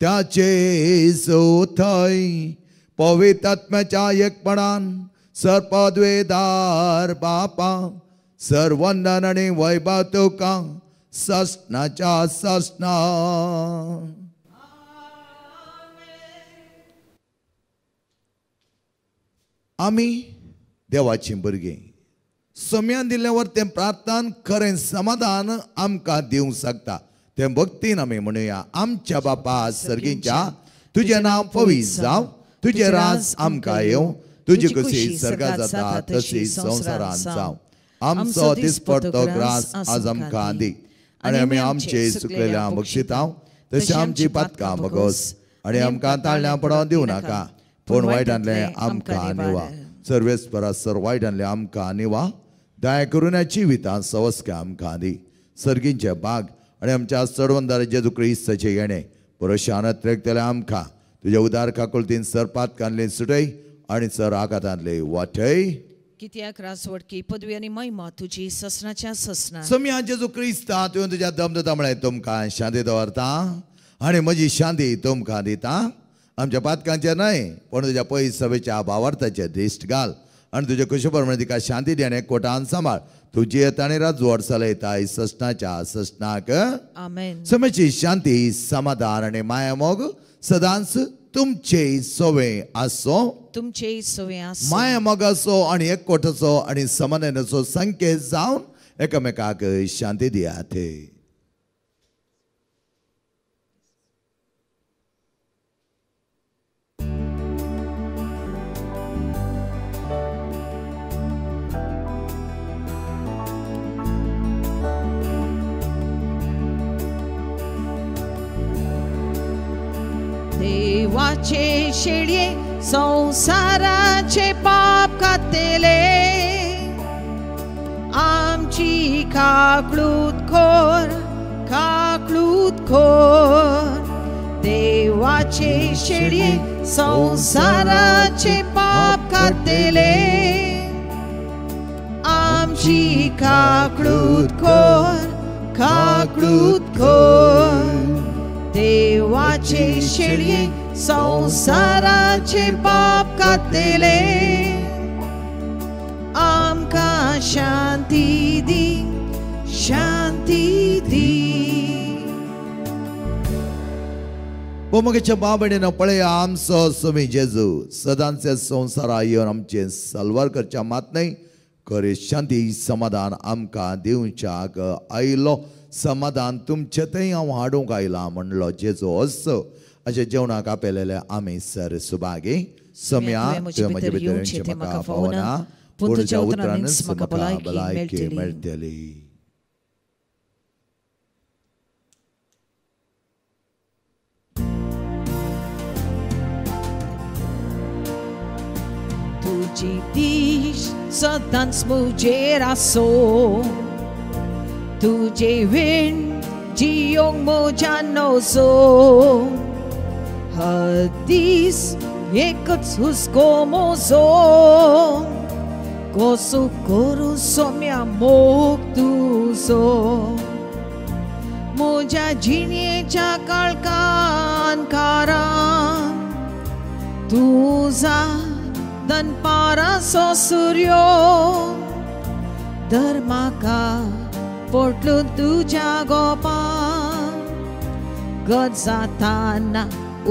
त्या जेजू थंय पवित्र आत्म्याच्या एकपणान सर्पद्वेदार बापा सर्वंदन आनी वैभव तुका ससनाच्या ससना. आमी देवाचीं भुरगीं सम्यान दिल्ल्यावर तें प्रार्थनान खरें समाधान आमकां दिवंक शकता. तें भक्तीन आमी म्हणुया, आमच्या बापा सर्गींच्या तुजें नांव पवित्र जावं, तुजें राज आमकां येवं, तुजी खुशी स्वर्गांत जाता तशी संवसारांत जावं. आमचो दिसपडतो ग्रास आज आमकां दी, आनी आमी आमचे चुकलेल्या बक्षितांव तशें आमची पातकां बगोस, आनी आमकां ताळण्यां पडोवन दिवं नाका, पूण वायटांतलें आमकां निवा. सर्वेस्परा सर वायटांतलें आमकां निवा, दया करून ह्या जिवितांत सवस्क्या आमकां दी. सर्गींचे बाग आनी आमच्या चडवंदार जेजू क्रिस्ताचें येणें पुरोशान त्रेकतलें आमकां तुज्या उदार काकुळतीन सर पातकांतलें सुटय आनी सर आघातांतलें वाटय. कित्याक राजवटकी पदवी आनी महिमा तुजी ससनाच्या ससना. सम्या जेजू क्रिस्ता तुवें तुज्या दमदता म्हळें तुमकां शांती दवरता आनी म्हजी शांती तुमकां दिता. आमच्या पातकांचेर न्हय पूण तुज्या पयस सभेच्या भावार्थाचेर दिश्ट घाल आनी तुज्या कुशे प्रमाणे तिका शांती दी आनी कोटान सांबाळ. तुजी येता आनी राजवट चलयता ससनाच्या ससनाक. आमेन. समेची शांती समाधान आनी मायामोग सदांच तुमचे सोवे आसो, तुमचे सोवे आसो. मायामोगाचो आनी एकवटाचो आनी समाधानाचो संकेत जावन एकामेकाक शांती दियात. देवाचे शेळये संवसाराचे पाप कातले, आमची काकळूत खोर काकळूत खोर. देवाचे शेळये संवसाराचे पाप कातले, आमची काकळूत खोर काकळूत खोर. देवाचे शेळये संवसाराचे पाप कातले, आमकां शांती दी शांती दी. मोगेच्या बाबडेन पळया आमचो स्वामी जेजू सदांचे संवसारा येवन आमचें साल्वार करच्या मात न्हय खरें शांती समाधान आमकां दिवच्याक आयलो. समाधान तुमचें थंय हांव हाडूंक आयलां म्हणलो जेजू. असो अशें जेवणाक आपयलेलें आमी सर सुभागी. सम्या तुवें म्हजे भितर येवचें म्हाका फावना, पूण तुज्या उतरानच म्हाका भलायकी मेळटली. तुजी दीस सदांच म्हजेर आसो, तुजे वीण जियोंक म्हज्या नजो. हर दीस एकच हुस्को म्हजो, कसो करूं सोम्या मोग तुजो. म्हज्या जिणेच्या काळखान कारान तुजा दनपाराचो सुर्यो, धर म्हाका पोटलून तुज्या गोपान गजाताना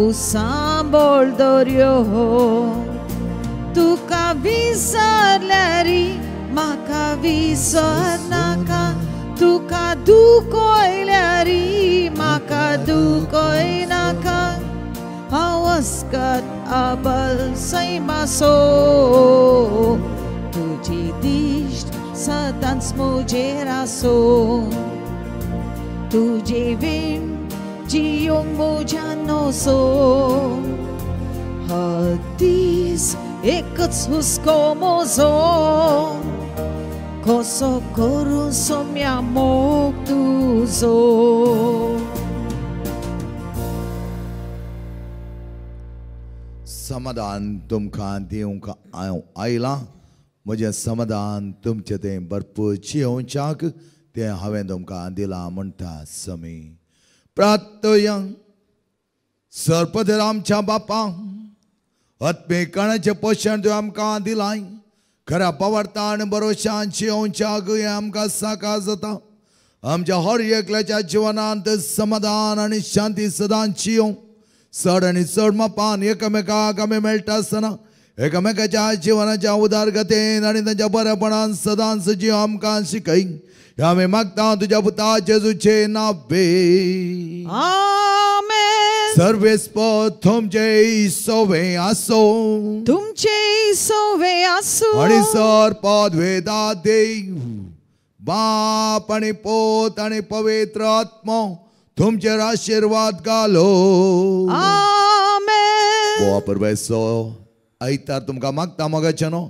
उसांबोळ दर्यो. तुका विसरल्यार म्हाका विसरनाका, तुका दुखयल्यार म्हाका दुखयनाका. हांव अस्कत अबल सैमासो, तुजी दिश्ट सदांच म्हजेर आसो. तुजे वीण जियोंक म्हज्या नजो, हर दीस एकच हुस्को म्हजो, कसो करूं सोम्या मोग तुजो. समाधान तुमकां दिवंक हांव आयलां. म्हजें समाधान तुमचें तें भरपूर जियोवच्याक तें हांवें तुमकां दिलां म्हणटा समी. प्रार्थया. सरपदर आमच्या बापा आत्मीकणाचें पोशण तुवें आमकां दिलां. खऱ्या पवार्ता आनी भरोशान जियोवच्याक हें आमकां साकार जाता. आमच्या हर एकल्याच्या जिवनांत समाधान आनी शांती सदांच येवं. चड आनी चड मापान एकामेकाक आमी मेळटा आसतना एकामेकाच्या जिवनाच्या उदारगतेन आनी तांच्या बरेपणान सदांच जीव आमकां शिकय. आमी मागता तुज्या पुता जेजूचे नावे. आमेन. सर्वेस्पोत तुमचे सोवे आसो तुमचे सोवे आसो आनी सर पदवेदा देव बाप आनी पोत आनी पवित्र आत्मो तुमचेर आशिर्वाद घालो. आमेन. हो परवेसो आयतार तुमकां मागता मोगाचें न्हू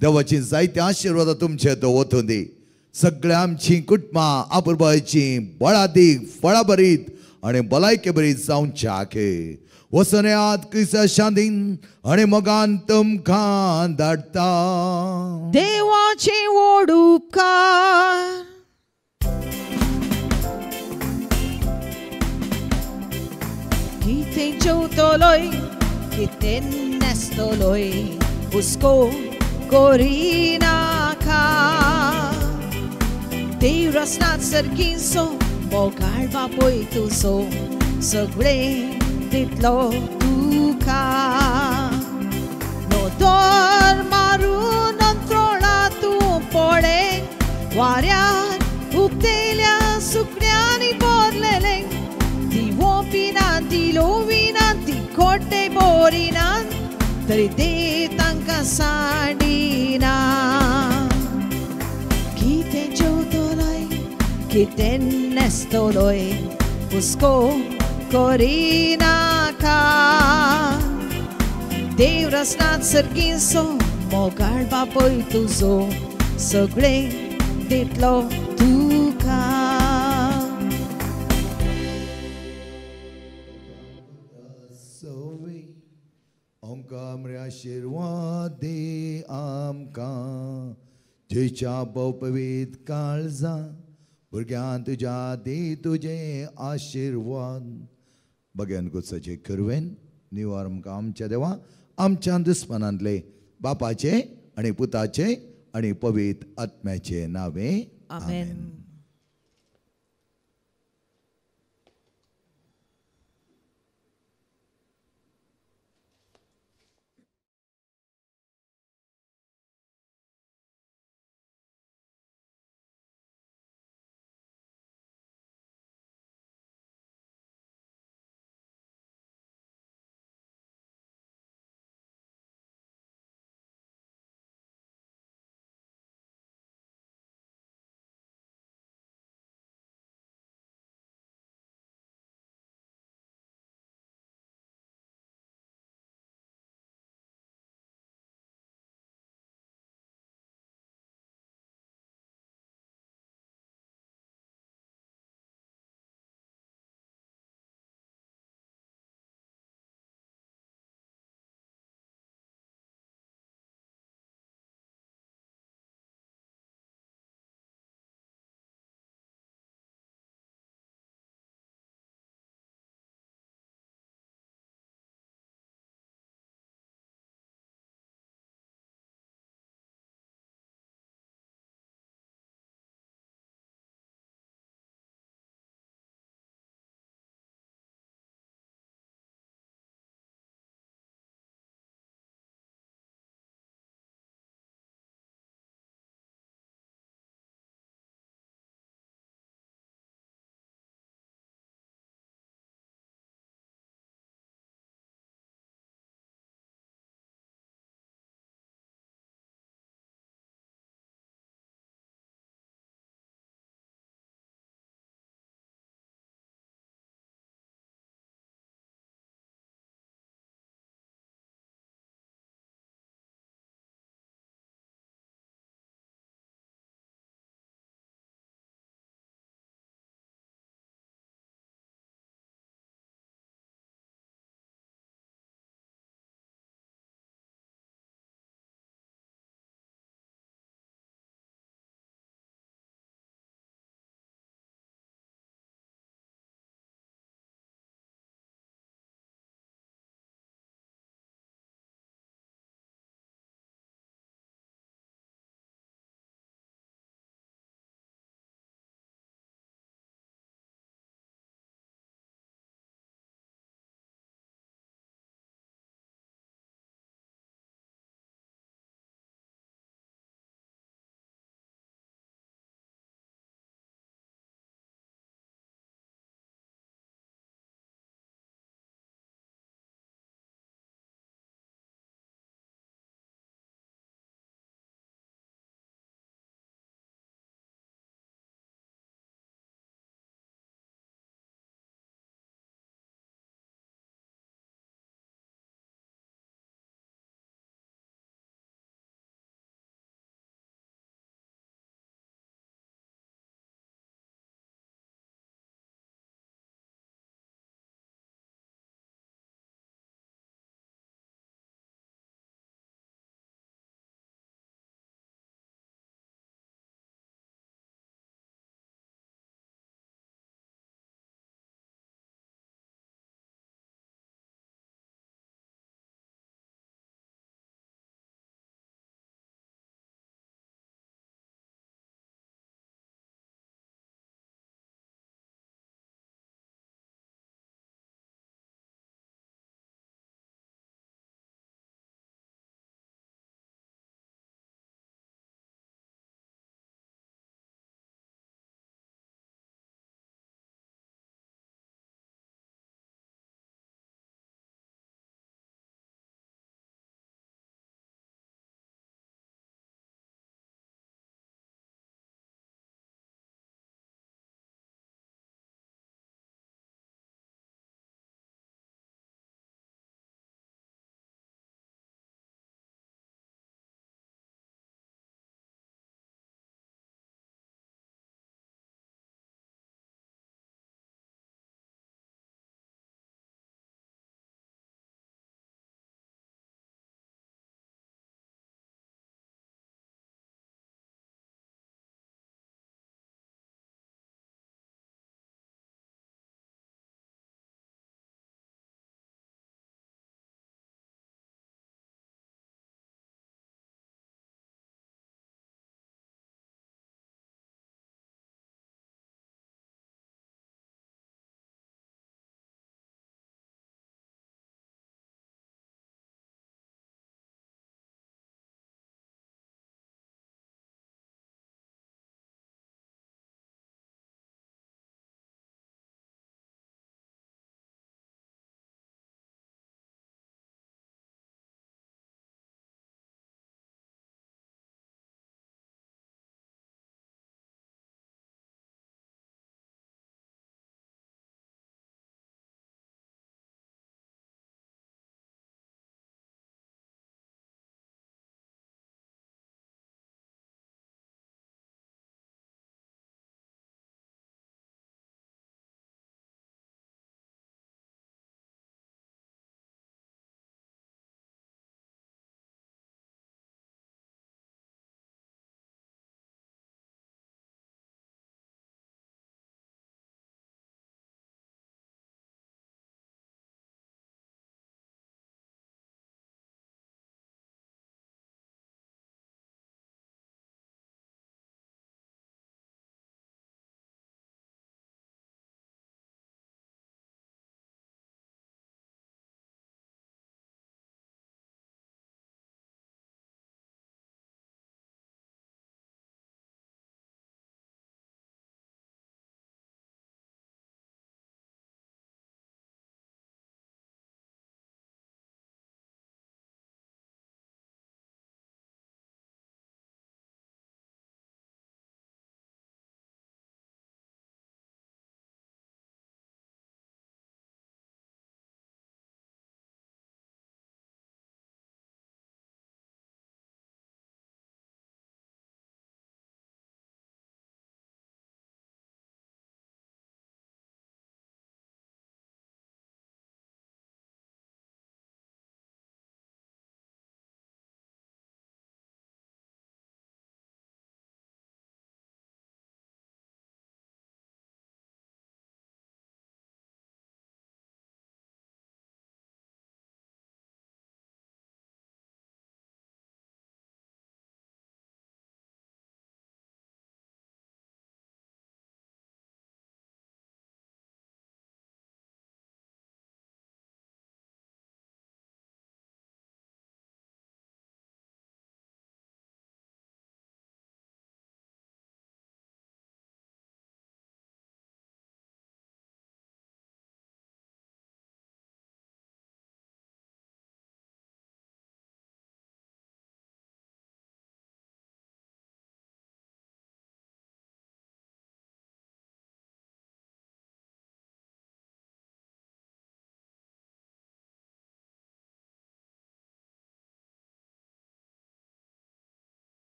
देवाची जायते आशिर्वाद तुमचे तो वतूं दी. सगळ्या आमची कुटुंबां आपुरबायची बळादीक फळां भरीत आनी भलायके भरीत जावच्याक वसन्यात क्रिस्ता शांतीन आनी मोगान तुमकां धाडटा. देवाचे व्हड उपकार. कितें जेवतलोय कितें न्हेसतलोय हुस्को करिनाका. देव रसनात सारकीसो मोगाळ बापूय तुजो सगळें दितलो तुका. नदर मारून अंत्रोळा तूं पळय वाऱ्यार उकतेल्या सुकण्यांनी भरलेलें दिवो पिनात ती लोविनात ती खोटे बोरिनात तरी ते तांकां सांडिना. कितें जेवतलोय कितें न्हेसतलोय हुस्को करिनाका. देव रसनात सारकीसो मोगाळ बापूय तुजो सगळें दितलो तुका. आमकां आशिर्वाद दी आमकां जेच्या भोवपवीत काळजा भुरग्यां तुज्या दी तुजे आशिर्वाद. बघ्यान गुस्साचे करवेन निवार आमकां आमच्या देवा आमच्या दुस्मनांतले बापाचे आनी पुताचे आनी पवित्र आत्म्याचे नावे. आमेन.